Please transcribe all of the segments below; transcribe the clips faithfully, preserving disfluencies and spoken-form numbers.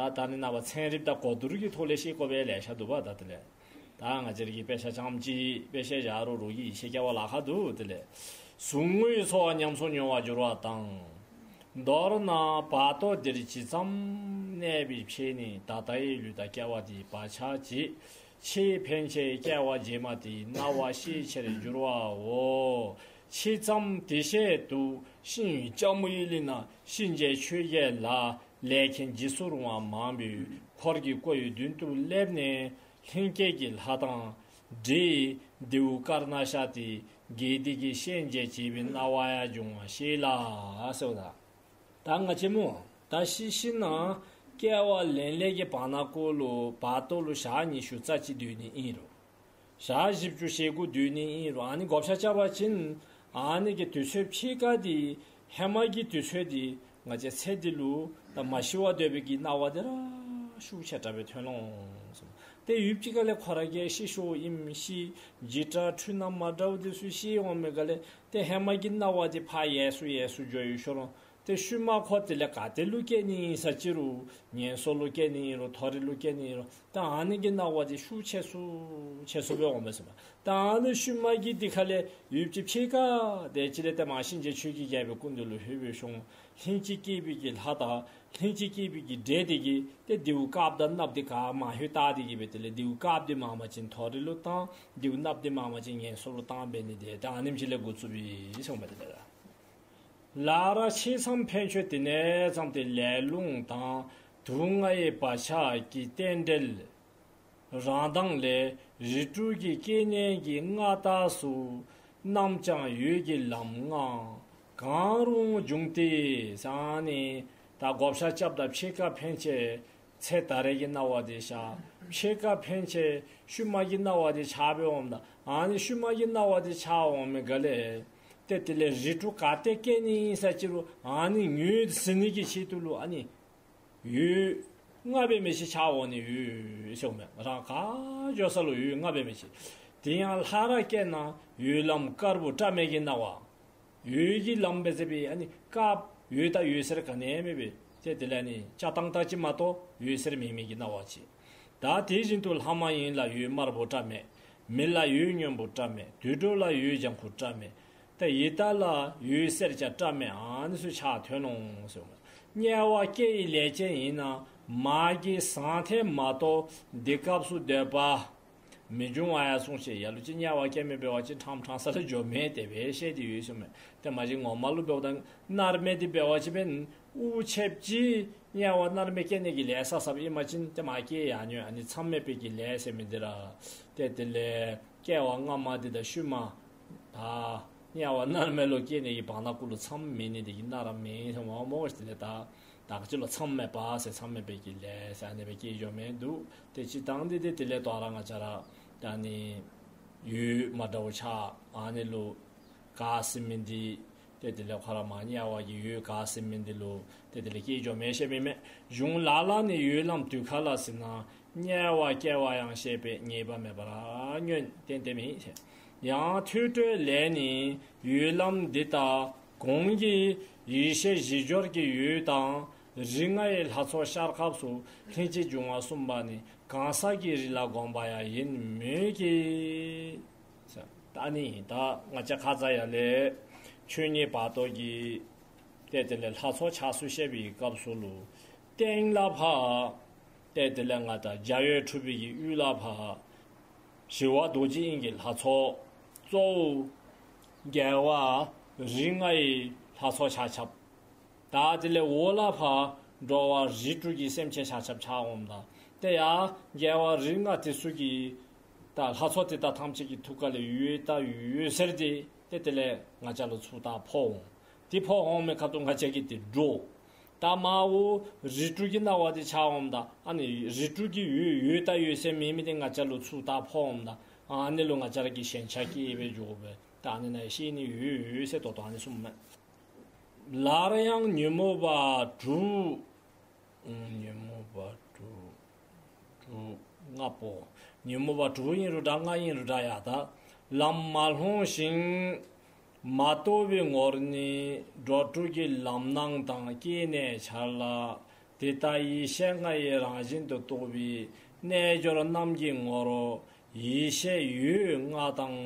ད་ད་ནི་ནངས་པ་ཚན་རིགཔ་དང་གོ་བསྡུར་གྱི་ཐོག་ལས་ཤེས་དགོ་པའི་ལེ་ཤ་འདུག་པ། ད་དེ་ལས་ད་ང་བཅས་ར་གིས་དཔེ་ཆ་རྐྱངམ་ཅིག་དཔེ་བཤད་བཞག་རུང་རོགས་ཀྱི་ཡིད་ཆེས་སྐྱེ་བ་ལཱ་ཁག་འདུག། དེ་ལས་ཟུག་རྔུའི་ཚོར་བ་ཉམས་སུ་མྱོང་བར་འགྱུར་བ་དང་། མདོར་ན་བར་དོ་འདིར་ཇི་ཙམ་གནས་པའི་ཕྱིར་ནི། ད་ལྟའི་ལུས་དང་སྐྱེ་བ་འདིའི་བག་ཆགས་ཀྱིས། ཕྱིས་ཕན་ཆད་སྐྱེ་བ་རྗེས་མ་དེའི་སྣང་བ་ཤས་ཆེར་འགྱུར་བའོ། ཇི་ཙམ་དེ་བཞིན་དུ་ཤིང་ལྕམ་མོ་ཡི་ལི་ན་གཤིན་རྗེ་ཆོས་རྒྱལ་ལ། ལས་མཁན་འཇིགས་སུ་རུང་བ་མང་པོས་འཁོར་གྱིས་བསྐོར་བའི་མདུན་དུ་སླེབས་ནས་ལྷན་སྐྱེས་ཀྱི་ལྷ་དང་འདྲེ་ཡི་རྡེའུ་དཀར་ནག་ཤ་སྟེ་དགེ་སྡིག་གི་ཤན་འབྱེད་བྱེད་པའི་སྣང་བ་ཡང་འབྱུང་བ་ཤེས་ལ་ཟེརཝ་ད། ད་ང་བཅས་མོ་ད་ཤི་ཤི་ན་སྐྱེ་བ་ལེན་ལེན་གྱི་བར་ན་ཀོ་ལུ་བར་དོ་ལུ་ཞག་ཉི་ཤུ་རྩ་གཅིག་སྡོད་ནི་ཨིན་རུང་ཞག་བཞི་བཅུ་ཞེ་དགུ་སྡོད་ནི་ཨིན་རུང་ཨ་ནི་བགོ་བཤའ་རྐྱབ་པ་ཅིན་ཨ་ནི་གི་དུས་ཚོད་ཕྱེད་ཀ་འདི་ཧེ་མ་གི་དུས་ཚོད་འདི་ང་བཅས་ཚེ་འདི་ལུ་ད་མ་ཤི་བར་སྡོད་པའི་གི་སྣང་བ་འདི་ར་ཤུགས་ཆེ་དྲགས་སྦེ་ཐོན་འོང་། ཏེ་ཡུདཔ་ཅིག་ཁ་ལས་ཁོ་ར་གིས་ཤི་སོཔ་ཨིནམ་ཤེས་འཇིགས་སྐྲག་འཁྲུལ་སྣང་མ་འདྲཝ་འདི་ཚུ་ཤེས་འོང་མི་ཁ་ལས་ཏེ་ཧེ་མ་གི་སྣང་བ་འདི་ཕར་ཡལ་སུ་ཡལ་སུ་འགྱོ་ཡི་ཤོ་རོང་། ཏེ་ཤུལ་མ་ཁོ་དེ་ལས་ག་ཏེ་ལུ་སྐྱེ་ནི་ཨིན་ས་ཅི་རུང་ངན་སོང་ལུ་སྐྱེ་ནི་ཨིན་རུང་མཐོ་རིས་ལུ་སྐྱེ་ནི་ཨིན་རུང་ད་ཨ་ནི་གི་སྣང་བ་འདི་ཤུགས་ཆེ་སུ་ཆེ་སུ་སྦེ་འོང་མས་ཟེར་མས། ད་ཨ་ནི་ཤུལ་མ་གི་འདི་ཁ་ལས་ཡུདཔ་ཅིག་ཕྱེད་ཀ་དེ་ཅིག་ལས་ཏེ་མ་གཤིན་རྗེ་ཆོས་ཀྱི་རྒྱལ་པོའི་སྐུ་མདུན་ལུ་ལྷོད་པའི་ཤོང་ལྷན་ཅིག་སྐྱེས་པའི་གི་ལྷ་དང་ལྷན་ཅིག་སྐྱེས་པའི་གི་འདྲེ་དེ་གིས་ཏེ་རྡེའུ་དཀརཔོ་དང་གནགཔོ་འདི་ག་མང་ཤོས་བཏགས་ཏེ་གི་སྦེ་དེ་ལས་རྡེའུ་དཀརཔོ་འདི་མངམ་ཅིན་མཐོ་རིས་ལུ་བཏང་རྡེའུ་གནགཔོ་འདི་མངམ་ཅིན་ངན་སོང་ལུ་བཏང་འབད་ནི་དེ་ད་ཨ་ནེམ་ཅིག་ལས་འགོ་བཙུགས་པས་ཟེར་མས། དེ་ལས་ལ་ལར་ཕྱེད་མཚམས་ཕན་ཆོད་དེ་ནས་བརྩམས་ཏེ་ལས་རླུང་དང་དུག་ལྔ་ཡི་བག་ཆགས་ཀྱི་རྟེན་འབྲེལ་རང་མདངས་ལས་རིགས་དྲུག་གི་སྐྱེ་གནས་ཀྱི་སྔ་ལྟས་སུ་རྣམ་བྱང་འོད་ཀྱི་ལམ་ལྔ་གང་རུང་འབྱུང་སྟེ་ཟེར་ནི། ད་བགོ་བཤའ་རྐྱབ་ད་ཕྱེད་ཀ་ཕན་ཆད་ཚེ་ད་རེས་ཀྱི་སྣང་བ་འདི་ཤར། ཕྱེད་ཀ་ཕན་ཆད་ཤུལ་མ་གི་སྣང་བ་འདི་ཤར་སྦེ་འོངམ་ད་ཨ་ནི་ཤུལ་མ་གི་སྣང་བ་འདི་ཤར་འོང་མི་ཁ་ལས་ཏེ་དེ་ལས་རིགས་དྲུག་ག་ཏེ་སྐྱེ་ནི་ཨིན་ས་ཅི་རུང་ཨ་ནི་ངོས་ཟིན་ནི་གི་ཆེད་དུ་ལུ་ཨ་ནི་འོད་ལྔ་འབད་མི་ཅིག་ཤར་འོང་ནི་ཡོད་ཟེར་མས། རང་ག་འགྱོ་ས་ལུ་འོད་ལྔ་འབད་མི་ཅིག། དེ་ཡང་ལྷ་ར་སྐྱེས་ན་འོད་ལམ་དཀར་པོ་བཀྲག་མེད་ཀྱི་སྣང་བ། འོད་ཀྱི་ལམ་འབད་ཟེར་བའི་ཨ་ནི་དཀརཔོ་འོད་དང་འོད་ཟེར་ག་ནི་མེད་པའི་ཏེ་དེ་ལས་ནི་ཆགས་སྡང་དང་གཅིག་མ་གཏོགས་འོད་ཟེར་མེད་མི་གི་སྣང་བ་ཅིག། ད་དེ་བཞིན་དུ་ལྷ་མ་ཡིན་ལ་འོད་དམར་པོ་བཀྲག་མེད། མི་ལ་འོད་སྔོན་པོ་བཀྲག་མེད། དུད་འགྲོ་ལ་འོད་ལྗང་ཁུ་བཀྲག་མེད། ཏེ་ཡི་དྭགས་ལ་འོད་སེར་སྐྱ་བཀྲག་མེད་ཨ་ནི་ཚུ་ཆགས་ཐོན་འོང་ཟེར་མས། དམྱལ་བ་སྐྱེ་ཡི་ལས་ཅན་ཡིན་ན་མ་གི་ཟང་ཐལ་མ་གཏོགས་འདི་སྐབས་སུ་སྡོད་པ་མི་འབྱུང་བ་ཡང་གསུངས་ཤིག། ལ་ལུ་ཅིག་དམྱལ་བ་སྐྱེ་མི་འབད་བ་ཅིན་ཕྲང་ཕྲང་ས་ལུ་འགྱོ་མི་དེ་སྦེ་བཤད་དེ་ཡོད་ཟེར་མས། ཏེ་མ་གཞི་ངོ་མ་ལུ་འབདཝ་ད་མནར་མེད་དེ་འབད་བ་ཅིན་འབདན་དབུགས་ཆདཔ་ཅིག་དམྱལ་བ་མནར་མེད་སྐྱེ་ནི་གི་ལས་བསགས་བསགསཔ་ཨིན་པ་ཅིན་ཏེ་མ་སྐྱེ་ཡང་ཉོན་ཨ་ནི་མཚམས་མེད་པའི་གི་ལས་ཟེར་མི་འདི་ར་ཏེ་དེ་ལས་སྐྱེ་བ་སྔ་མ་འདི་དང་ཤུལ་མ་ད་དམྱལ་བ་མནར་མེད་ལུ་སྐྱེ་ནི་གི་བར་ན་ཀུ་ལུ་མཚམས་མེད་ནི་དེ་གིས་མནར་མེད་ཟེར་མས་སྨོ། དེ་ལས་ད་ད་ག་ཅི་ལོ་མཚམས་མེད་པ་ཟེར་མཚམས་མེད་པའི་གི་ལས་ཟེར་ཨ་ནི་སྦེ་སྐྱེ་འགྱོ་མི་འདུག། ཏེ་སྤྱིར་བཏང་འདི་ཏེ་དེ་ལས་དོ་རུང་ང་བཅས་ར་ད་ནི་འོད་མ་འདྲཝ་ཆགས་ཨ་ནི་ལུ་ག་ཟེར་མི་འདི་ཏེ་དེ་ལས་ཁོ་ར་མ་དམྱལ་བ་གི་འོད་ག་ཟེར་མི་འདི་ལུ་ཏེ་དེ་ལས་སྐྱེ་འགྱོ་མི་ཤེས་མི་མེད། གཞུང་ལ་ལ་ནི་འོད་ལམ་དུད་ཁ་ལ་ཟེར་ན། དམྱལ་བ་སྐྱེ་བ་ཡང་ཤེས་པས་ངེས་པ་མེད་པར་ཉོན། ཏན་ཏན་མེད། ཡང་ཐོས་གྲོལ་ལས་ནི་འོད་ལམ་འདི་དག་གོང་གི་ཡེ་ཤེས་བཞི་སྦྱོར་གྱི་འོད་དང་རིགས་ལྔ་ཡི་ལྷ་ཚོགས་ཤར་སྐབས་སུ་ལྷན་ཅིག་འབྱུང་བ་གསུངས་པ་ནི་གང་ཟག་གི་རིགས་ལ་དགོངས་པ་ཡང་ཡིན་མོད་ཀྱི། ད་ནི་ད་ང་བཅས་ཁ་ཙ་ཡར་ལས་ཆོས་ཉིད་བར་དོ་གི་ཏེ་དེ་ལས་ལྷ་ཚོགས་ཆགས་ཚུལ་བཤད་པའི་སྐབས་སུ་ལུ་སྟེང་ལས་ཕར་ཏེ་དེ་ལས་ང་དང་འཇའ་འོད་འཕྲོ་བའི་གི་དབུས་ལས་ཕར་ཞི་བ་རྡོ་རྗེ་དབྱིངས་ཀྱི་ལྷ་ཚོགས་གཙོ་བོ་རྒྱལ་བ་རིགས་ལྔ་ཡི་ལྷ་ཚོགས་ཆ་ཁྱབ། ད་དེ་ལས་འོག་ལས་ཕར་འགྲོ་བ་རིགས་དྲུག་གི་སེམས་ཅན་ཆ་ཁྱབ་ཆགས་འོངམ་ད་ཏེ་ཡར་རྒྱལ་བ་རིགས་ལྔ་དེ་ཚུ་གི་ད་ལྷ་ཚོགས་དེ་དག་ཐམས་ཅད་ཀྱི་ཐུགས་ཀ་ལས་འོད་དང་འོད་ཟེར་དེ་ཏེ་དེ་ལས་ང་བཅས་ལུ་ཚུར་ད་ཕོག་འོང་། དེ་ཕོག་འོང་མི་ཁ་ཐུག་ང་བཅས་ཀྱིས་དེ་འདྲོག། ད་མར་འོག་རིགས་དྲུག་གི་སྣང་བ་དེ་ཆགས་འོངམ་ད་ཨ་ནི་རིགས་དྲུག་གི་འོད་འོད་དང་འོད་ཟེར་མེད་མི་དེ་ང་བཅས་ལུ་ཚུར་ད་ཕོག་འོངམ་ད་ཨ་ནི་ལུ་ང་བཅས་ར་གིས་ཞེན་ཆགས་སྐྱེ་སྦེ་འགྱོ་དགོ་པས། ད་ཨ་ནི་ནང་ཤེས་ནི་ཡོད་ཡོད་ཟེར་ད་ལྟོ་ཨ་ནི་གསུངམ་མས། ལར་ཡང་ཉོན་མོངས་པ་དྲུག། ཉོན་མོངས་པ་དྲུག་དྲུག་ལྔ་པོ། ཉོན་མོངས་པ་དྲུག་ཨིན་རུང་འདྲ་ལྔ་ཨིན་རུང་འདྲ་ཡ་ད་ལམ་མ་ལྷོང་ཞིང་མ་རྟོགས་པའི་ངོར་ནི་འགྲོ་དྲུག་གི་ལམ་སྣང་དང་སྐྱེ་གནས་འཆར་ལ། དེ་ལྟར་ཡེ་ཤེས་ལྔ་ཡི་རང་བཞིན་དུ་རྟོགས་པའི་རྣལ་འབྱོར་རྣམས་ཀྱི་ངོར་ཡེ་ཤེས་འོད་ལྔ་དང་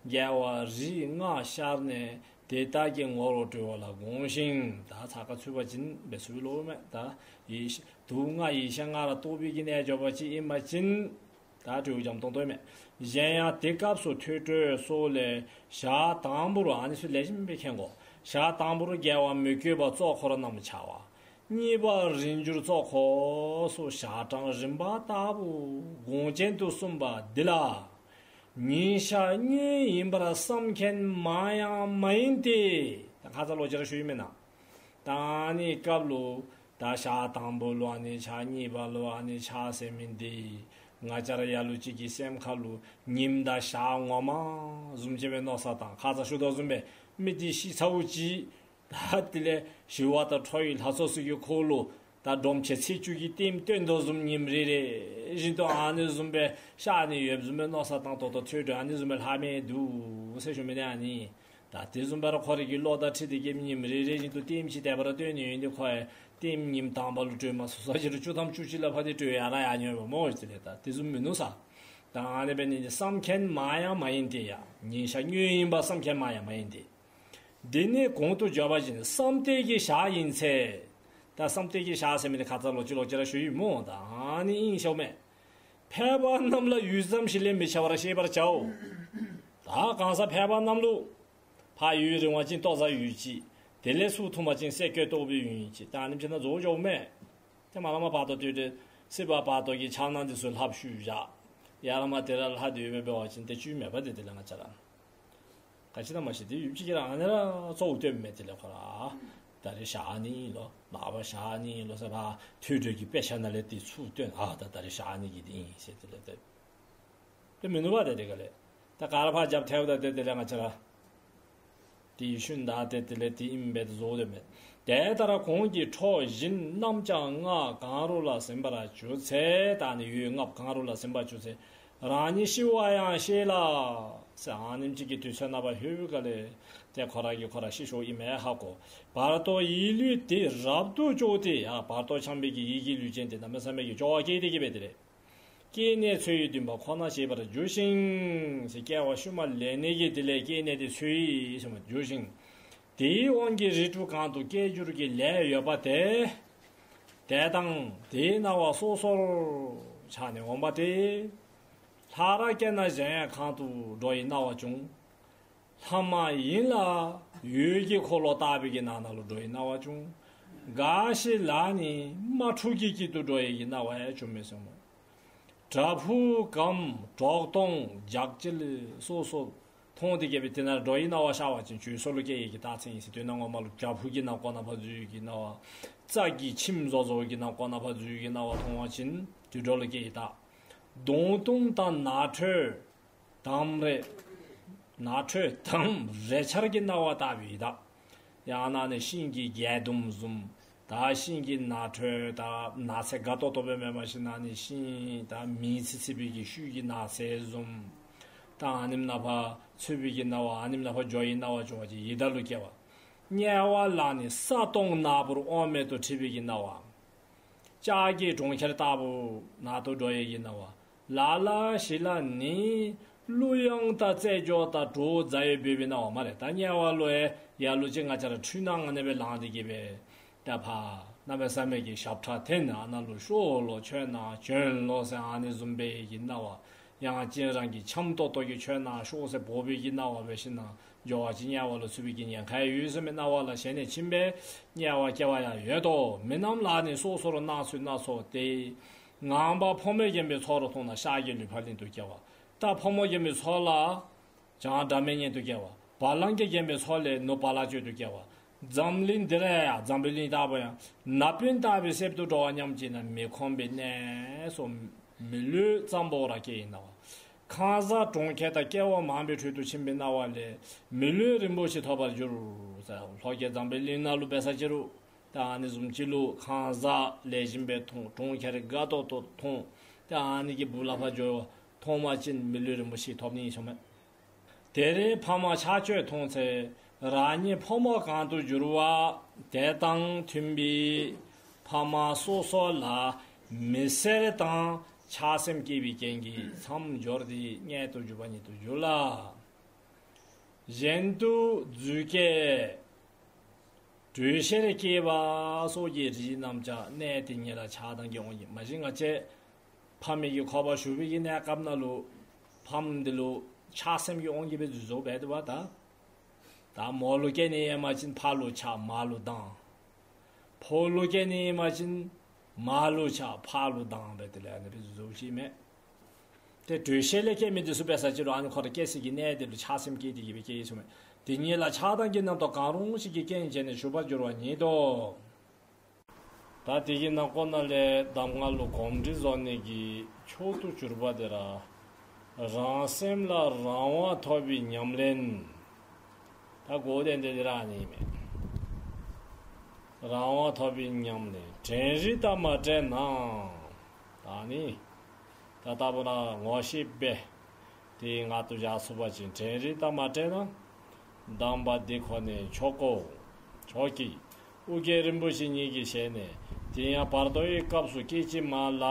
རྒྱལ་བ་རིགས་ལྔ་ཤར་ནས་དེ་དག་གི་ངོ་བོར་གྲོལ་བ་ལ་དགོངས་ཤིང་། ད་ཚ་ཁ་ཚུད་པ་ཅིན་འབད་ཚུགས་ལོ་མས། ད་ཡེ་ཤེས་དུག་ལྔ་ཡེ་ཤེས་ལྔ་ར་རྟོགས་པའི་གི་རྣལ་འབྱོར་པ་ཅིག་ཨིན་པ་ཅིན་ད་གྲོལ་འཇམ་ཏོང་ཏོ་མས། གཞན་ཡང་དེ་སྐབས་སུ་ཐོས་གྲོལ་སོགས་ལས་ཞག་དང་པོ་རུ་ཨ་ནི་ཚུ་ལེགས་ཤོམ་སྦེ་མཁྱེན་དགོ། ཞག་དང་པོ་རུ་རྒྱལ་བ་མི་བསྐྱོད་པ་གཙོ་འཁོར་རྣམས་འཆར་བ། གཉིས་པ་རིན་འབྱུང་གཙོ་འཁོར་སོགས་ཞག་གྲངས་རིམ་པ་ལྟ་བུ་དགོངས་ཅན་དུ་གསུངས་པ་འདི་ལ། ཉིན་ཞག་དངོས་ཡིན་པར་བསམ་མཁན་མང་ཡང་མ་ཡིན་ཏེ། ད་ཁ་ཙ་ལོག་ཅི་ར་ཞུ་ཡི་མེན་ན། ད་ཨ་ནི་སྐབས་ལུ་ད་ཞག་དང་པོ་ལུ་ཨ་ནི་འཆར། གཉིས་པ་ལུ་ཨ་ནི་འཆར་ཟེར་མི་འདི་ང་བཅས་ར་ལ་ལུ་ཅིག་གི་སེམས་ཁ་ལུ་ཉིནམ་དང་ཞག་ངོ་མ་བཟུམ་ཅིག་སྦེ་མནོ་བསམ་བཏང་། ཁ་ཙ་ཞུ་དོ་བཟུམ་སྦེ་མི་འདི་ཤི་ཚརཝ་ཅིག་ད་དེ་ལས་ཞི་བ་དང་ཁྲོ་བའི་ལྷ་ཚོགས་ཚུ་གི་འཁོར་ལོ་ད་སྒྲོམ་ཆེན་ཚེས་བཅུ་གི་ལྟདམོ་སྟོན་དོ་བཟུམ་ཉིནམ་རེ་རེ་བཞིན་དུ་ཨ་ནི་བཟུམ་སྦེ་ཤར་ནི་ཡོདཔ་བཟུམ་སྦེ་མནོ་བསམ་བཏང་། ད་ལྟོ་ཐོས་གྲོལ་ཨ་ནི་བཟུམ་སྦེ་ལྷག་མི་འདུག་ཟེར་ཞུ་མི་ནི་ཨ་ནི། ད་དེ་བཟུམ་སྦེ་ར་ཁོ་རའི་གི་བློ་དང་འཁྲིལ་ཏེ་གི་ཉིནམ་རེ་རེ་བཞིན་དུ་ལྟདམོ་ཅིག་དེ་སྦེ་ར་སྟོན་ནི་ཡོད་དེ་ཁོ་ཡང་ལྟདམོ་ཉིནམ་དང་པ་ལུ་གྲོལ་མ་ཚུགས་ས་ཅིག་ལུ་བཅུ་ཐམ་བཅུ་གཅིག་ལ་ཕར་ཏེ་གྲོལ་ཡར་ཡར་འགྱོཝ་མས་མོ། ཨིན་ཏེ་ལས་ད་དེ་བཟུམ་མིན་ནུག་ས། ད་ཨ་ནི་འབད་ནི་འདི་བསམ་མཁན་མང་ཡང་མ་ཡིན་ཏེ་ཡ། ཉིན་ཞག་དངོས་ཡིན་པར་བསམ་མཁན་མང་ཡང་མ་ཡིན་ཏེ། འདི་ནི་གོང་དུ་བརྗོད་པ་བཞིན་བསམ་གཏན་གྱི་ཞག་ཡིན་ཚེ། ད་བསམ་གཏན་གྱི་ཞག་ཟེར་མི་འདི་ཁ་ཙ་ལོག་ཅི་ལོག་ཅི་ར་ཞུ་ཡི་མོ། ད་ཨ་ནི་ཨིན་ཤོ་མས། ཕལ་པ་རྣམས་ལ་ཡུད་ཙམ་ཞིག་ལས་མི་འཆར་བར་ཤེས་པར་བྱའོ། ད་གང་ཟག་ཕལ་པ་རྣམས་ལུ་ཕར་ཡུན་རིང་བ་ཅིན་ལྟོ་བཟའ་ཡུན་ཅིག། དེ་ལས་ཚུར་འཐུང་བ་ཅིན་སེ་གོལ་གཏོགས་པའི་ཡུན་ཅིག། ད་ཨ་ནེམ་ཅིག་ནང་རྫོགས་འགྱོཝ་མས། ཏེ་མ་ལ་མ་བར་དོ་ཏེ་ཏེ་སྲིད་པ་བར་དོ་གི་འཆར་སྣང་འདི་ཚུ་ལྷབ་བཤུད་བཞག། ཡར་ལས་མར་དེ་ར་ལྷབ་སྟེ་འབད་བ་ཅིན་ཏེ་བཅུད་མེད་པ་དེ་དེ་ལས་ང་བཅས་ར་ག་ཅི་ཨིན་ན་མ་ཤེས། ཏེ་ཡུདཔ་ཅིག་གི་ར་ཨ་ནི་ར་གཙོ་བོ་སྟོནམ་མས། དེ་ལས་ཁོ་ར་ད་རིས་ཞག་ཨ་ནི་ཨིན་ལོ། མར་པ་ཞག་ཨ་ནི་ཨིན་ལོ་ཟེར་ཕར་ཐོས་གྲོལ་གྱི་དཔེ་ཆ་ནང་ལས་ཏེ་ཚུར་སྟོན། ཨ་ད་ད་རིས་ཞག་ཨ་ནི་གི་འདི་ཨིན་ཟེར་དེ་ལས་ཏེ་ཏེ་མིན་ནུག་པ། ཏེ་དེ་ག་ལས་ད་ག་ར་ཕར་རྒྱབ་ཐལཝ་ད་ཏེ་དེ་ལས་ང་བཅས་ར་དེའི་ཤུལ་ད་ཏེ་དེ་ལས་དེ་ཨིནམ་སྦེ་བཟོ་དོ་མས། དེ་ལྟར་གོང་གི་ཁྲོ་ཞིང་རྣམ་བྱང་ལྔ་གང་རུང་ལ་ཟིན་པར་གྱུར་ཚེ། ད་ཨ་ནི་འོད་ལྔ་གང་རུང་ལ་ཟིན་པར་གྱུར་ཚེ། རང་ཉིད་ཤི་བ་ཡང་ཤེས་ལ་ཟེར་ཨ་ནེམ་ཅིག་གི་དུས་ཚོད་ནང་ཕར་ལྷོད་པའི་སྒང་ལས་ཏེ་ཁོ་ར་གིས་ཁོ་ར་ཤི་སོཔ་ཨིན་མས་ཧ་གོ། བར་དོ་ཡིད་ལུས་དེ་རབ་ཏུ་སྐྱོ་སྟེ། ཡ་བར་དོ་འཁྱམས་པའི་གི་ཡིད་ཀྱི་ལུས་ཅན་དེ་གནམ་མེད་ས་མེད་ཀྱི་སྐྱོ་བ་སྐྱེས་ཏེ་གི་སྦེ་དེ་ལས་སྐྱེ་གནས་འཚོལ་བའི་འདུན་པ་ཁོ་ན་བྱེད་པར་འགྱུར་ཞིང་ཟེར། སྐྱེ་བ་ཤུལ་མ་ལེན་ནི་གི་དེ་ལས་སྐྱེ་གནས་དེ་འཚོལ་བར་འགྱུར་ཞིང་། དེའི་དབང་གིས་རིགས་དྲུག་གང་དུ་སྐྱེ་འགྱུར་གྱི་ལས་ཡོད་པ་དེ། དེ་དང་དེའི་སྣང་བ་སོ་སོར་འཆར་ནས་འོང་བ་སྟེ། ལྷ་ར་སྐྱེ་ན་གཞན་ཡང་གང་དུ་འགྲོ་བའི་སྣང་བ་འབྱུང་། ལྷ་མ་ཡིན་ལ་འོད་ཀྱི་འཁོར་ལོ་ལྟ་བུའི་གི་ནང་ན་ལུ་འགྲོ་བའི་སྣང་བ་འབྱུང་། འགའ་ཞིག་ལ་ནི་དམག་འཁྲུག་གི་དཀྱིལ་དུ་འགྲོ་བའི་གི་སྣང་བ་ཡང་འབྱུང་མི་གསུངས་མོ། བྲག་ཕུག་གམ་གྲོག་སྟོང་བརྒྱག་དཀྱིལ་སོ་སོ་མཐོང་སྟེ་གི་སྦེ་དེ་ནང་འགྲོ་བའི་སྣང་བ་ཤར་བ་ཅིན་བྱོལ་སོ་ལུ་སྐྱེ་ཡི་གི་རྟགས་མཚན་ཨིན་ཟེར། དོན་ངོ་མ་ལུ་བྲག་ཕུག་གི་ནང་ཁོག་ནང་ཕར་འཛུལ་ཡི་གི་སྣང་བ། རྩྭ་གི་ཁྱིམ་བཟོ་བཟོཝ་གི་ནང་ཁོག་ནང་ཕར་འཛུལ་ཡི་གི་སྣང་བ་མཐོང་བ་ཅིན་དུད་འགྲོ་ལུ་སྐྱེ་ཡི་རྟགས། གདོང་གཏུམ་དང་ནགས་ཁྲོད་དམ་རེ་ནགས་ཁྲོད་དམ་རེ་ཆར་གྱི་སྣང་བ་ལྟ་བུའི་རྟགས། ཡང་ན་ནི་ཤིང་གི་རྒྱ་དུམ་བཟུམ། ད་ཤིང་གི་ནགས་ཁྲོད་ད་ནགས་ཚལ་དགའ་ཏོག་ཏོ་སྦེ་མེན་པར་ཞིན་ན་ནི་ཤིང་ད་མེ་ཚིག་ཚིག་པའི་གི་ཤུལ་གྱི་ནགས་ཚལ་བཟུམ། ད་ཨ་ནེམ་ནང་ཕར་འཚོལ་བའི་གི་སྣང་བ་ཨ་ནེམ་ནང་ཕར་འགྱོ་བའི་སྣང་བ་བྱུང་བ་ཅིན་ཡི་དྭགས་ལུ་སྐྱེ་བ། དམྱལ་བ་ལ་ནི་ས་དོང་ནག་པོར་དབང་མེད་དུ་འཁྲིད་པའི་གི་སྣང་བ། ལྕགས་ཀྱི་གྲོང་ཁྱེར་ལྟ་བུ་ནང་དུ་འགྲོ་བའི་གི་སྣང་བ། ལ་ལ་ཞིག་ལ་ནི་གླུ་དབྱངས་དང་རྩེད་འཇོ་དང་བྲོ་བ་ཛ་ཡོད་འབོད་པའི་སྣང་བ་སྨ་རེ། ད་དམྱལ་བ་ལུ་ཡང་ལ་ལུ་ཅིག་ང་བཅས་ར་འཁྲུལ་སྣང་ཨ་ནེ་སྦེ་ལངས་ཏེ་གི་སྦེ་ད་ཕར་གནམ་མེད་ས་མེད་ཀྱི་ཞབས་ཁྲ་འཐེན། ཨ་ནཱ་ལུ་ཤོག་ལོ་ཁྱོད་ནཱ་བྱོན་ལོ་ཟེར་ཨ་ནི་བཟུམ་སྦེ་གི་སྣང་བ། ཡང་ཅིན་རང་གི་འཆམ་ཏོག་ཏོ་གི་ཁྱོད་ནཱ་ཤོག་ཟེར་འབོ་བའི་གི་སྣང་བ་འབད་ཞིན་ན་འགྱོ་བ་ཅིན་དམྱལ་བ་ལུ་ཚུད་པའི་གི་ཉེན་ཁ་ཡོད་ཟེར་མི་སྣང་བ་ལ་ཞེན་ནས་ཕྱིན་པས་དམྱལ་བར་སྐྱེ་བ་ཡང་ཡོད་དོ། མི་རྣམས་ལ་ནི་སོ་སོར་སྣང་ཚུལ་སྣ་ཚོགས་ཏེ། ངང་པ་ཕོ་མོས་བརྒྱན་པའི་ཚོགས་རུ་མཐོང་ན་ཤར་གྱི་ལུས་འཕགས་གླིང་དུ་སྐྱེ་བ། རྟ་ཕོ་མོས་བརྒྱན་པའི་ཚོགས་ལ་བྱང་སྒྲ་མི་སྙན་དུ་སྐྱེ་བ། བ་ལང་གིས་བརྒྱན་པའི་ཚོགས་ལས་ནུབ་བ་ལང་སྤྱོད་དུ་སྐྱེ་བ། འཛམ་གླིང་འདི་ར་ཡང་འཛམ་བུའི་གླིང་ལྟ་བུ་ཡང་ན་བུན་ལྟ་བུའི་གསེབ་ཏུ་འགྲོ་བ་སྙམ་བྱེད་ན་མི་ཁོམ་པའི་གནས་སུ་མི་ལུས་ཙམ་པོ་ར་སྐྱེ་ཡི་སྣང་བ། ཁང་བཟང་གྲོང་ཁྱེར་དང་སྐལ་བ་མང་པོའི་ཁྲོད་དུ་ཕྱིན་པའི་སྣང་བ་ལས་མི་ལུས་རིན་པོ་ཆེ་ཐོབ་པར་འགྱུར། ལྷོ་ཁའི་འཛམ་བུའི་གླིང་ནང་ལུ་འབད་ས་ཅི་རུང་ད་ཨ་ནི་བཟུམ་ཅིག་ལུ་ཁང་བཟང་ལེགས་ཤོམ་སྦེ་མཐོང་། གྲོང་ཁྱེར་དགའ་ཏོག་ཏོ་མཐོང་། ད་ཨ་ནི་གི་སྦུག་ལས་ཕར་འགྱོ་མཐོང་བ་ཅིན་མི་ལུས་རིན་པོ་ཆེ་ཐོབ་ནི་ཨིན་ཟེར་མས། དེར་ཕ་མ་ཆགས་སྤྱོད་མཐོང་ཚེ་རང་ཉིད་ཕོ་མོ་གང་དུ་འགྱུར་བ་དེ་དང་མཐུན་པའི་ ཕ་མ་སོ་སོ་ལ་མི་སེར་དང་ཆགས་སེམས་སྐྱེས་པའི་རྐྱེན་གྱིས་མཚམས་སྦྱོར་ཏེ་མངལ་དུ་འཇུག་པ་ཉིད་དུ་འགྱུར་ལ། གཞན་དུ་རྫུས་སྐྱེས་དྲོད་གཤེར་སྐྱེས་པ་སོགས་ཀྱི་རིགས་རྣམས་ཀྱང་གནས་དེ་ཉིད་ལ་ཆགས་སྡང་གིས་དབང་གིས། མ་གཞི་ང་བཅས་ཕ་མའི་གི་ཁོག་པར་བཞུགས་པའི་གི་གནས་སྐབས་ནང་ལུ་ཕམ་འདི་ལུ་ཆགས་སེམས་ཀྱིས་དབང་གིས་སྦེ་རྫུས་བཟོ་འབད་དོ་བ་ད། ད་མོ་ལུ་སྐྱེ་ནི་ཨིན་པ་ཅིན་ཕ་ལུ་ཆགས་མ་ལུ་སྡང་། ཕོ་ལུ་སྐྱེ་ནི་ཨིན་པ་ཅིན་མ་ལུ་ཆགས་ཕ་ལུ་སྡང་སྦེ་དེ་ལས་ཨ་ནི་སྦེ་རྫུས་བཟོཝ་ཅིག་མས། ཏེ་དྲོད་གཤེར་ལས་སྐྱེ་མི་འདི་ཚུ་འབད་ས་ཅིག་རུང་ཨ་ནི་ཁོ་ར་སྐྱེ་སའི་གི་གནས་འདི་ལུ་ཆགས་སེམས་སྐྱེས་ཏེ་གི་སྦེ་སྐྱེ་ཡི་ཟེརཝ་མས། དེ་ཉིད་ལ་ཆགས་སྡང་གི་རྣམ་རྟོག་གང་རུང་ཞིག་གིས་རྐྱེན་བྱས་ནས་ཞུགས་པར་འགྱུར་བ་ཉིད་དོ། ད་དེ་གི་ནང་ཁོངས་ནང་ལས་གདམས་ངག་ལུ་གོམས་འདྲིས་བཟོ་ནི་གི་མཆོག་ཏུ་གྱུར་པ་དེ་ར་རང་སེམས་ལ་རང་དབང་ཐོབ་པའི་ཉམས་ལེན། ད་གོ་དོན་དེ་འདི་ར་ཨ་ནི་མས། རང་དབང་ཐོབ་པའི་ཉམས་ལེན། དྲན་རིག་དང་མ་བྲལ་ན། ད་ནི་ད་ལྟ་བུ་ན་ངོ་ཤེས་པས། དེ་ངང་དུ་བཞག་ཚུགས་པ་ཅིན་དྲན་རིག་དང་མ་བྲལ་ན། གདམས་པ་འདི་ཁོ་ནས་ཆོག་གོ། ཆོག་གི། ཨོ་རྒྱན་རིན་པོ་ཆེ་ཉིད་ཀྱི་ཞལ་ནས། དེ་ཡང་བར་དོའི་སྐབས་སུ་སྐད་ཅིག་མ་ལ་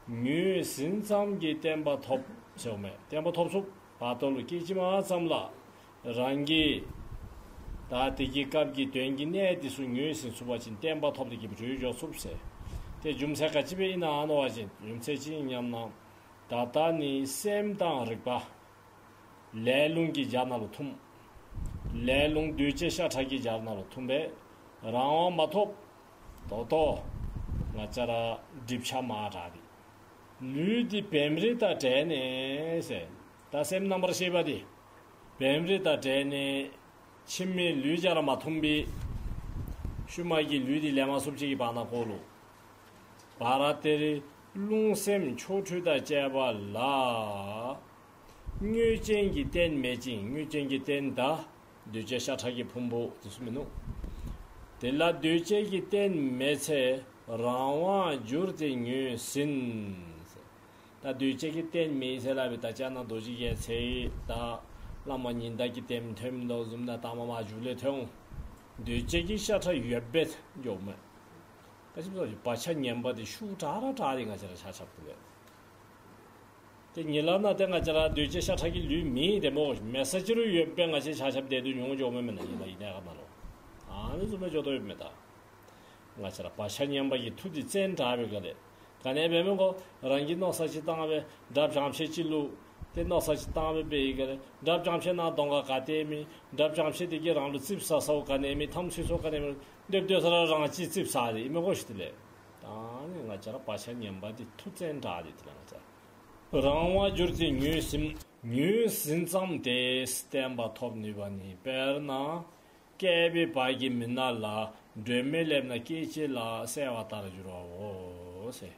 ངོས་ཟིན་ཙམ་གྱིས་བརྟན་པ་ཐོབ་ཟེརཝ་མས། བརྟན་པ་ཐོབ་ཚུགས། བར་དོ་ལུ་སྐད་ཅིག་མ་ཙམ་ལ་རང་གིས་ད་དེ་གི་སྐབས་ཀྱི་དོན་གྱི་གནད་འདི་ཚུ་ངོས་ཟིན་ཚུགས་པ་ཅིན་བརྟན་པ་ཐོབ་སྟེ་གི་སྦེ་འགྱོ་ཚུགས་ཟེར། ཏེ་རྒྱུ་མཚན་ག་ཅི་སྦེ་ཨིན་ན་ཨ་ནི་བ་ཅིན་རྒྱུ་མཚན་ཅིག་ཨིན་སྙམ་ན། ད་ལྟ་ནི་སེམས་དང་རིག་པ་ལས་རླུང་གི་རྒྱ་ནང་ལུ་ཐིམ། ལས་རླུང་འདུས་བྱས་ཤ་ཁྲག་གི་རྒྱ་ནང་ལུ་ཐིམ་པས་རང་དབང་མ་ཐོབ། ད་ལྟོ་ང་བཅས་ར་སྒྲིབ་ཆ་མང་དྲགས་ཏེ། ལུས་འདི་བེམ་རིག་དང་བྲལ་ནས་ཟེར། ད་སེམས་རྣམ་པར་ཤེས་པ་འདི་བེམ་རིག་དང་བྲལ་ནས་ཁྱིམ་མི་ལུས་རྒྱ་ར་མ་ཐིམ་པས། ཤུལ་མ་གི་ལུས་འདི་ལེན་མ་ཚུགསཔ་ཅིག་གི་བར་ན་ཁོ་ལུ་བར་དེར་རླུང་སེམས་ཆོ་འཕྲུལ་དང་བཅས་པ་ལ། དངོས་ཅན་གྱི་རྟེན་མེད་ཅིང་། དངོས་ཅན་གྱི་རྟེན་ད་འདུས་བྱས་ཤ་ཁྲག་གི་ཕུང་པོ་དེ་ཚུ་མིན་ནུག། དེ་ལ་འདུས་བྱས་ཀྱི་རྟེན་མེད་ཚེ་རང་དབང་བསྒྱུར་ཏེ་ངོས་ཟིན། ད་འདུས་བྱས་ཀྱི་རྟེན་མེད་ཟེར་སླབ་པའི་ད་ཅི་ན་རྡོ་རྗེ་རྒྱལ་མཚན་ད་བླ་མ་ཉི་ཟླ་གི་རྟེན་ཐོནམ་དོ་བཟུམ་ན་ད་མ་མ་འཇུག་ལས་ཐོན། འདུས་བྱས་ཀྱི་ཤ་ཁྲག་ཡོད་པས་འཇོག་མས། ད་ཅི་བ་ཆ་ངན་པ་དེ་ཤུགས་དྲག་ར་དྲག་སྟེ་ང་བཅས་ར་ཆ་ཁྱབ་ཏུ་ལས། ཏེ་ཉི་ལ་ན་ཏེ་ང་བཅས་ར་འདུས་བྱས་ཤ་ཁྲག་གི་ལུས་མེད་དེ་མོ་མེད་ས་ཅིག་རུང་ཡོད་པས་ང་བཅས་ཆ་ཁྱབ་དེ་དུ་མྱོང་འཇོག་མས་མེན་ན་ཉི་ལ་ཡི་ནས་ག་ན་ལོ། ཨ་ནི་བཟུམ་མའི་འཇོག་དོ་ཡོད་མེད་ད། ང་བཅས་ར་བག་ཆགས་ངན་པ་གི་མཐུ་དེ་བཙན་དྲགས་པའི་སྒང་ལས། ག་ནི་འབད་མི་དགོ། རང་གིས་མནོ་བསམ་ཅིག་བཏང་སྦེ་དགྲ་བྱང་ཕྱད་ཅིག་ལུ། ཏེ་མནོ་བསམ་ཅིག་བཏང་སྦེ་འབད་ཡི་ག་ལས་དགྲ་བྱང་ཕྱད་ནང་གདོང་ཁར་ག་ཏེ་མེད། དགྲ་བྱང་ཕྱད་དེ་གིས་རང་ལུ་ཙིགཔ་ཟ་ས་བོ་ག་ནི་མེད། འཐམ་ཚུགས་ས་བོ་ག་ནི་མེད། སྡོད་སྡོད་ས་ར་རང་གཅིག་ཙིགཔ་ཟ་སྟེ་ཨིན་མི་དགོ་ཤིག་དེ་ལས། ད་ནི་ང་བཅས་ར་བག་ཆགས་ངན་པ་དེ་མཐུ་བཙན་དྲགས་ཏེ་དེ་ལས་ང་བཅས་རང་དབང་བསྒྱུར་ཏེ་ངོས་ཟིན། ངོས་ཟིན་ཙམ་དེས་བརྟན་པ་ཐོབ་ནུས་པ་ནི། དཔེར་ན་བསྐལ་པའི་བར་གྱི་མུན་ནག་ལ་སྒྲོན་མེ་སླེབས་ན་སྐད་ཅིག་ལ་གསལ་བ་ལྟར་འགྱུར་བའོ་ཟེར།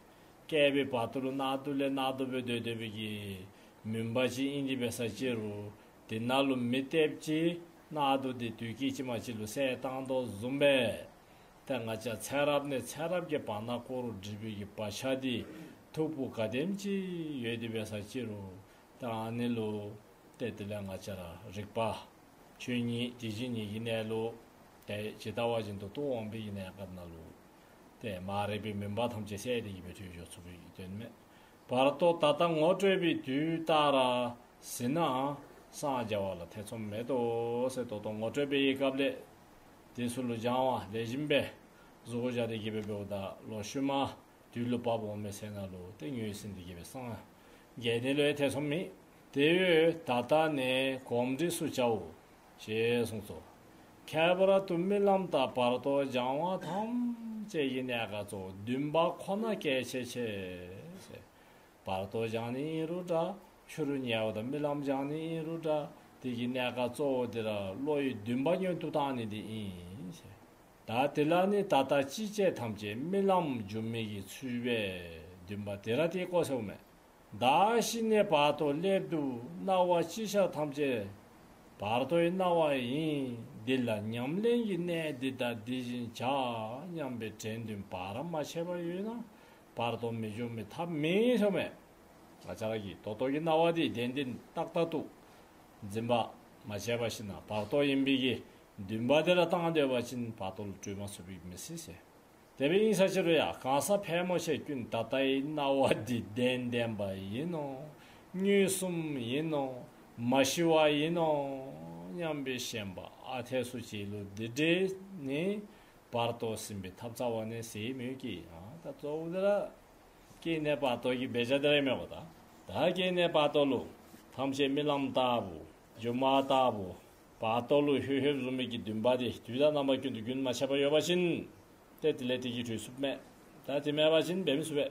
བསྐལ་པའི་བར་དུ་ལུ་གནག་དུང་ལས་གནག་དུང་སྦེ་སྡོད་སྡོད་པའི་གི་མུན་པ་ཅིག་ཨིན་ཏེ་འབད་ས་ཅིག་རུང་དེ་ནང་ལུ་མེ་བཏེགཔ་ཅིག་གནག་དུང་དེ་དུས་སྐད་ཅིག་མ་ཅིག་ལུ་གསལ་བཏང་དོ་བཟུམ་སྦེ། ཏེ་ང་བཅས་ཚེ་རབས་ནས་ཚེ་རབས་ཀྱི་བར་ན་ཁོ་ར་སྒྲིབ་པའི་གི་བག་ཆགས་དེ་མཐུག་པོ་ག་དེམ་ཅིག་ཡོད་དེ་འབད་ས་ཅིག་རུང་ད་ཨ་ནི་ལུ་ཏེ་དེ་ལས་ང་བཅས་ར་རིག་པ་ཆོས་ཉིད་དེ་བཞིན་ཉིད་ཀྱི་གནས་ལུགས་དེ་ཇི་ལྟ་བ་བཞིན་དུ་རྟོགས་འོང་པའི་གི་གནས་སྐབས་ནང་ལུ་ཏེ་མ་རིག་པའི་མུན་པ་ཐམས་ཅད་བསལ་ཏེ་གི་སྦེ་གྲོལ་འགྱོ་ཚུགས་པའི་གི་དོན་མས། བར་དོ་ད་ལྟ་ངོ་སྤྲོད་པའི་དུས་ལྟར་ཟིན་ནའང་སངས་རྒྱ་བ་ལ་ཐེ་ཚོམ་མེད་དོ་ཟེར། ད་ལྟོ་ངོ་སྤྲོད་པའི་སྐབས་ལས་དེ་ཚུ་ལུ་སྦྱང་བ་ལེགས་ཤོམ་སྦེ་བཟོ་བཞག་སྟེ་གི་སྦེ་འབདཝ་ད་ལོག་ཤུལ་མ་དུས་ལུ་བབ་འོང་མི་ཚེ་ནང་ལུ་ཏེ་ངོས་ཟིན་ཏེ་གི་སྦེ་སངས་རྒྱས་ནི་ལུ་ཡང་ཐེ་ཚོམ་མེད། དེ་བས་ད་ལྟ་ནས་གོམས་འདྲིས་སུ་བྱའོ་ཞེས་གསུངས་སོ། ཁྱད་པར་དུ་རྨི་ལམ་དང་བར་དོ་སྦྱང་བ་ཐམས་ཅད་ཀྱི་གནད་ཀ་གཙོ་བོ་འདུན་པ་ཁོ་ན་གལ་ཆེ་ཆེ་ཟེར། བར་དོ་སྦྱང་ནི་ཨིན་རུང་འདྲ། ཕྱི་རུ་ཉལཝ་དང་རྨི་ལམ་སྦྱང་ནི་ཨིན་རུང་འདྲ། དེ་གི་གནད་ཀ་གཙོ་བོ་དེ་ར་བློ་ཡི་འདུན་པ་མངོན་དུ་བཏང་ནི་དེ་ཨིན་ཟེར། ད་དེ་ལ་ནི་ད་ལྟ་ཅི་བྱེད་ཐམས་ཅད་རྨི་ལམ་སྒྱུ་མའི་གི་ཚུལ་བས་འདུན་པ་དེ་ར་དེ་བསྐོ་ཟེརཝ་མས། བདག་ཤི་ནས་བར་དོ་སླེབས་འདུག། སྣང་བ་ཅི་ཤར་ཐམས་ཅད་བར་དོའི་སྣང་བ་ཡིན། འདི་ལ་ཉམས་ལེན་གྱི་གནད་འདི་དང་འདི་བཞིན་བྱ་སྙམ་པའི་དྲན་འདུན་བར་མ་ཆད་པར་ཡོད་ན་བར་དོ་མི་སྒྱུ་མའི་ཐབས་མེད་ཟེརཝ་མས། ང་བཅས་ར་གི་ད་ལྟོ་གི་སྣང་བ་འདི་བདེན་བདེན་ཏག་ཏག་ཏུ་འཛིན་པ་མ་བྱས་པར་ཞིན་ན་བར་དོ་ཨིན་པའི་གི་འདུན་པ་དེ་ར་བཏང་སྡོད་པ་ཅིན་བར་དོ་ལུ་གྲོལ་མ་ཚུགས་པའི་མི་སྲིད་ཟེར། དེ་སྦེ་ཨིན་ས་ཅི་རུང་ཡང་གང་ཟག་ཕལ་མོ་ཆེ་ཀུན་ད་ལྟའི་སྣང་བ་འདི་བདེན་བདེན་པ་ཨིན་ནོ། མངོན་སུམ་ཨིན་ནོ། མ་ཤི་བ་ཨིན་ནོ་སྙམ་པའི་ཞེན་པ་ཨ་འཐས་སུ་བྱེད་ལུགས་འདི་འདྲས་ནི་བར་དོ་ཟིན་པའི་ཐབས་རྩ་བ་ནས་ཟེར་མོད་ཀྱི། ཨ་ད་གཙོ་བོ་འདི་ར་སྐྱེ་གནས་བར་དོ་གི་དཔེ་ཆ་འདི་ར་མེན་པ་ད། ད་སྐྱེ་གནས་བར་དོ་ལུ་ཐམས་ཅད་རྨི་ལམ་ལྟ་བུ་སྒྱུ་མ་ལྟ་བུ་བར་དོ་ལུ་ལྷོད་ལྷོདཔ་བཟུམ་མའི་གི་འདུན་པ་འདི་དུས་དང་རྣམ་པ་ཀུན་ཏུ་རྒྱུན་མ་ཆད་པར་ཡོད་པ་ཅིན་ཏེ་དེ་ལས་དེ་གིས་གྲོལ་ཚུགསཔ་མས། ད་དེ་མེད་པ་ཅིན་འབད་མི་ཚུགས་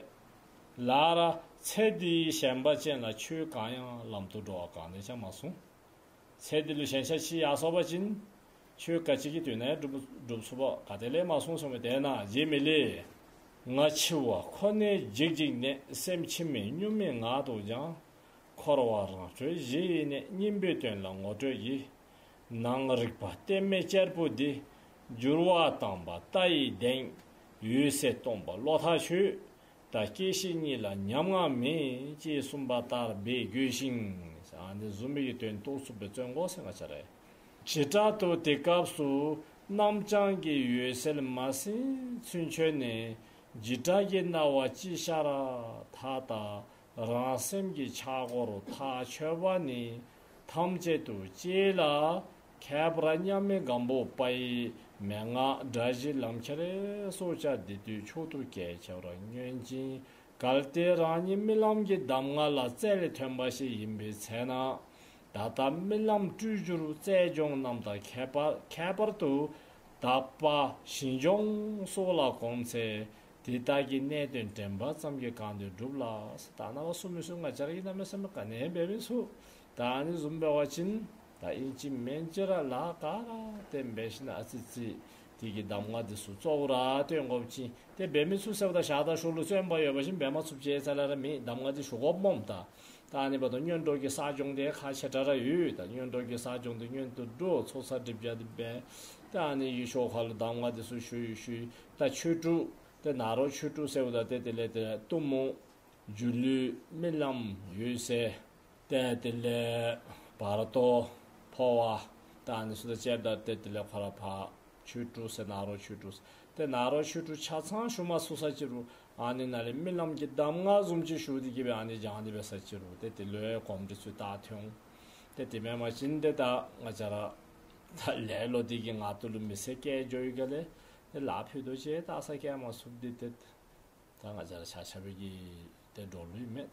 པས། ལར་ཚེ་འདིའི་ཞེན་པ་ཅན་ལ་ཆོས་གང་ཡང་ལམ་དུ་འགྲོ་བ་གང་ནས་ཀྱང་མ་གསུངས། ཚེ་འདི་ལུ་ཞེན་ཆགས་ཆེ་ཡར་སོང་པ་ཅིན་ཆོས་ག་ཅི་གི་དོན་ཡང་སྒྲུབ་སྒྲུབ་ཚུགས་པ་ག་ཏེ་ལས་མ་གསུངས་གསུངས་པས། དེས་ན་རྗེ་མི་ལས། ང་འཆི་བ་ཁོ་ནས་འཇིགས་འཇིགས་ནས། སེམས་འཆི་མེད་གཉུག་མའི་ངང་དུ་སྦྱངས། འཁོར་བ་རང་གྲོལ་གཞི་ཡི་གནས། སྙིང་པོའི་དོན་ལ་ངོ་སྤྲོད་ཀྱི། ནང་རིག་པ་གཏད་མེད་གཅེར་བུ་འདི། འགྱུར་བ་དང་པ་ལྟ་ཡི་གདེང་། འོད་གསལ་སྟོང་པ་བློ་ཐག་ཆོད། ད་སྐྱེ་ཤི་གཉིས་ལ་ཉམ་ང་མེད། ཅེས་གསུངས་པ་ལྟར་འབད་དགོས་ཤིང་། ཨ་ནི་བཟུམ་མའི་གི་དོན་རྟོགས་ཚུགསཔ་སྦེ་བརྩོན་དགོ་ཟེར་ང་བཅས་ར། བྱེ་བྲག་ཏུ་དེ་སྐབས་སུ་རྣམ་བྱང་གི་འོད་གསལ་མ་ཟིན་ཚུན་ཆོད་ནས་འཇིགས་སྐྲག་གི་སྣང་བ་ཅི་ཤར་མཐའ་དག་རང་སེམས་ཀྱི་འཆར་སྒོ་རུ་ཐག་ཆོད་པ་ནི་ཐམས་ཅད་དུ་གཅེས་ལ། ཁྱད་པར་མཉམ་མེད་སྒམ་པོ་པ་ཡི་མན་ངག་དགྲ་བཞི་ལམ་ཁྱེར་སོགས་ཀྱང་འདི་དུས་མཆོག་ཏུ་གལ་ཆེ་བར་མངོན་ཅིང་། གལ་ཏེ་རང་ཉིད་རྨི་ལམ་གྱི་གདམས་ངག་ལ་རྩལ་ཐོན་པ་ཞིག་ཡིན་པའི་ཚེ་ན། ད་ལྟ་རྨི་ལམ་སྤྲུལ་བསྒྱུར་རྩལ་སྦྱོང་རྣམས་དང་ཁྱད་པར་ཁྱད་པར་དུ་དག་པ་ཞིང་སྦྱོང་སོགས་ལ་གོམས་ཚེ། དེ་དག་གི་གནད་དོན་དྲན་པ་ཙམ་གྱིས་གང་དུ་འགྲུབ་ལ། ད་རྣམ་པ་ཚུ་མི་ཚུ་ང་བཅས་ར་གིས་གནམ་མེད་ས་མེད་ག་ནི་འབད་མི་ཚུགས། ད་ཨ་ནི་བཟུམ་འབད་བ་ཅིན་ད་ཨིན་ཅི་མིན་ཅི་ར་ལཱ་ག་ར་དེ་འབད་ཞིནམ་ཨ་ཙི་ཙི་དེ་གི་གདམས་ངག་འདི་ཚུ་གཙོ་བོ་ར་སྟོན་དགོཔ་ཅིག། དེ་འབད་མི་ཚུགས་ཟེརཝ་ད་ཞག་དང་ཞོ་ལུ་བརྩོན་པ་ཡོད་པ་ཅིན་འབད་མ་ཚུགསཔ་ཅིག་རྩ་ལས་ར་མེད། གདམས་ངག་འདི་ཞུ་དགོཔ་སྨོ་ད། ད་ཨ་ནི་འབདཝ་ད་སྔོན་འགྲོ་གི་བསགས་སྦྱོང་འདི་ཁག་ཆེ་དྲགས་ར་ཡོད། ད་སྔོན་འགྲོ་གི་བསགས་སྦྱོང་འདི་སྔོན་དུ་འགྲོ། ཚོགས་བསགས་སྒྲིབ་སྦྱང་འདི་འབད། ད་ཨ་ནི་གི་ཞོར་ཁ་ལུ་གདམས་ངག་འདི་ཚུ་ཞུ་ཡི་ཞུ་ཡི། ད་ཆོས་དྲུག་དེ་ནཱ་རོ་ཆོས་དྲུག་ཟེརཝ་ད་དེ་དེ་ལས་དེ་གཏུམ་མོ་སྒྱུ་ལུས་རྨི་ལམ་འོད་གསལ། དེ་དེ་ལས་བར་དོ་འཕོ་བ། ད་ཨ་ནི་ཚུ་དང་བཅསཔ་ད་དེ་དེ་ལས་ཁོ་ར་ཕར་ཆོས་དྲུག་ཟེར་ནཱ་རོ་ཆོས་དྲུག་ཟེར། དེ་ནཱ་རོ་ཆོས་དྲུག་ཆ་ཚང་ཞུ་མ་ཚུགས་ས་ཅི་རུང་ཨ་ནི་ནང་ལས་རྨི་ལམ་གྱི་གདམས་ངག་བཟུམ་ཅིག་ཞུ་སྟེ་གི་སྦེ་ཨ་ནི་སྦྱང་སྟེ་འབད་ས་ཅི་རུང་དེ་དེ་ལུ་གོམས་འདྲིས་ཚུ་ད་ཐོན། དེ་དེ་མེན་པ་ཅིན་དེ་ད་ང་བཅས་ར་ད་ལེ་ལོ་འདི་གིས་ངག་ཏུ་ལུ་མི་ཚེ་བསྐྱལ་འགྱོ་ཡི་ག་ལས། དེ་ལཱ་ཕུད་རྡོག་ཅིག་ད་ས་བསྐྱལ་མ་ཚུགསཔ་འདི་དེ་ད་ང་བཅས་ར་ཆ་ཁྱབ་ཀྱི་དེ་འགྲོ་ལུགས་ཨིན་མས།